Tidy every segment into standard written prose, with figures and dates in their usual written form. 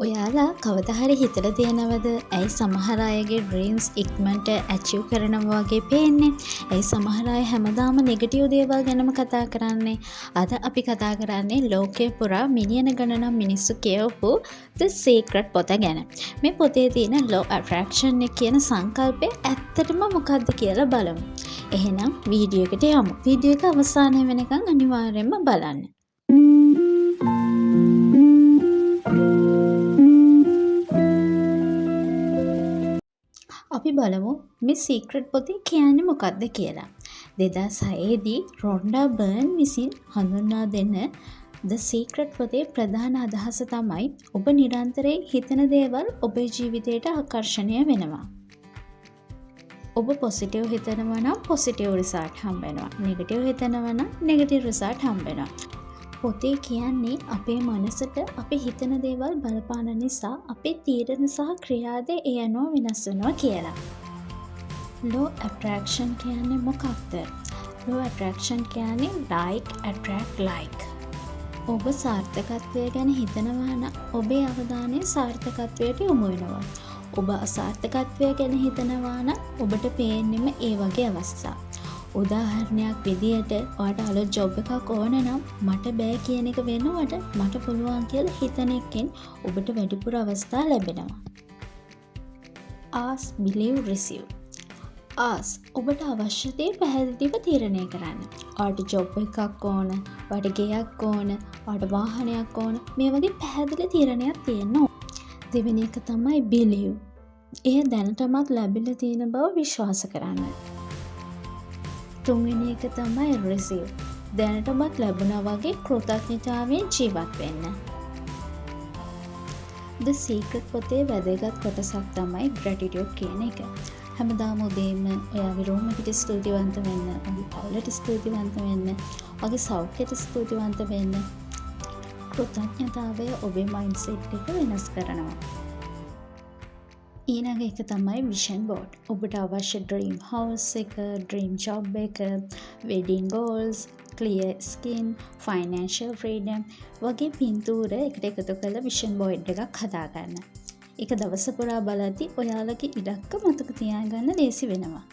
ඔයාලා කවදා හරි හිතලා තියෙනවද ඇයි සමහර අයගේ ඩ්‍රීම්ස් ඉක්මනට ඇචීව් කරනවා වගේ පේන්නේ? ඇයි සමහර අය හැමදාම නෙගටිව් දේවල් ගැනම කතා කරන්නේ? අද අපි කතා කරන්නේ ලෝකය පුරා මිලියන ගණනක් මිනිස්සු කියවපු The Secret පොත ගැන. මේ පොතේ තියෙන Law Attraction එක කියන සංකල්පය ඇත්තටම මොකක්ද කියලා බලමු. එහෙනම් වීඩියෝ එකට යමු. වීඩියෝ එක අවසානය වෙනකන් අනිවාර්යයෙන්ම බලන්න. අපි බලමු මේ සීක්‍රට් පොතේ කියන්නේ මොකක්ද කියලා. 2006 දී රොන්ඩා බර්න් විසින් හඳුන්වා දෙන The Secret පොතේ ප්‍රධාන අදහස තමයි ඔබ නිරන්තරයෙන් හිතන දේවල් ඔබේ ජීවිතයට ආකර්ෂණය වෙනවා. ඔබ පොසිටිව් හිතනවා නම් පොසිටිව් රිසල්ට් හම්බ වෙනවා. නෙගටිව් හිතනවා නම් නෙගටිව් රිසල්ට් හම්බ වෙනවා. පොතේ කියන්නේ අපේ මනසට අපි හිතන දේවල් බලපාන නිසා අපේ තීරණ සහ ක්‍රියාද ඒ අනුව වෙනස් වෙනවා කියලා. Law Attraction කියන්නේ මොකක්ද? Law Attraction කියන්නේ like attract like. ඔබ සාර්ථකත්වය ගැන හිතනවා නම් ඔබේ අවධානය සාර්ථකත්වයට යොමු වෙනවා. ඔබ අසාර්ථකත්වය ගැන හිතනවා නම් ඔබට පේන්නෙම ඒ වගේ අවස්ථා. උදාහරණයක් විදියට ඔයාට අලුත් ජොබ් එකක් ඕන නම් මට බෑ කියන එක වෙනුවට මට පුළුවන් කියලා හිතන එකෙන් ඔබට වැඩිපුර අවස්ථා ලැබෙනවා. Ask, believe, receive. Ask, ඔබට අවශ්‍ය දේ පැහැදිලිව තීරණය කරන්න. ඔයාට ජොබ් එකක් ඕන, ඔයාට ගෙයක් ඕන, ඔයාට වාහනයක් ඕන, මේ වගේ පැහැදිලි තීරණයක් තියෙන්න ඕන. දෙවෙනි එක තමයි believe. එය දැනටමත් ලැබිලා තියෙන බව විශ්වාස කරන්න. තුන්වෙනි එක තමයි receive. දැනටමත් ලැබුණා වගේ කෘතඥතාවයෙන් ජීවත් වෙන්න. The Secret පොතේ වැදගත් කොටසක් තමයි gratitude කියන එක. හැමදාම උදේම ඔයාගේ රූම් එකට ස්තුතිවන්ත වෙන්න, ඔයාගේ පවුලට ස්තුතිවන්ත වෙන්න, ඔයාගේ සෞඛ්‍යයට ස්තුතිවන්ත වෙන්න. කෘතඥතාවය ඔබේ මයින්ඩ්සෙට් එක වෙනස් කරනවා. ඊළඟ එක තමයි විෂන් බෝඩ්. ඔබට අවශ්‍ය ඩ්‍රීම් හවුස් එක, ඩ්‍රීම් ජොබ් එක, wedding goals, clear skin, financial freedom වගේ පින්තූර එකට එකතු කරලා විෂන් බෝඩ් එකක් හදාගන්න. ඒක දවස පුරා බලද්දි ඔයාලගේ ඉලක්ක මතක තියාගන්න ලේසි වෙනවා.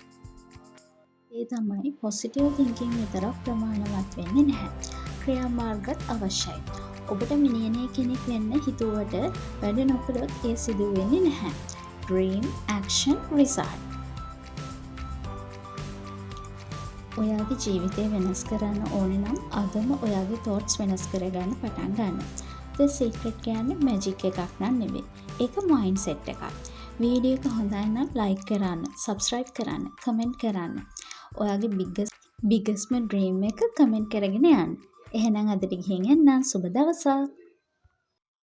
ඒ තමයි පොසිටිව් තින්කින් විතරක් ප්‍රමාණවත් වෙන්නේ නැහැ. ක්‍රියාමාර්ගත් අවශ්‍යයි. ඔබට මිලියනර් කෙනෙක් වෙන්න හිතුවට වැඩ නොකළොත් එය සිදු වෙන්නේ නැහැ. Dream, action, result. ඔයාගේ ජීවිතය වෙනස් කරන්න ඕනේ නම් අදම ඔයාගේ තෝට්ස් වෙනස් කරගන්න පටන් ගන්න. The Secret කියන්නේ මැජික් එකක් නම් නෙවෙයි. ඒක මයින්ඩ්සෙට් එකක්. වීඩියෝ එක හොඳයි නම් ලයික් කරන්න, සබ්ස්ක්‍රයිබ් කරන්න, කමෙන්ට් කරන්න. ඔයාගේ බිගස්ම ඩ්‍රීම් එක කමෙන්ට් කරගෙන යන්න. එහෙනම් අදට ගිහින් එන්නම්. සුබ දවසක්.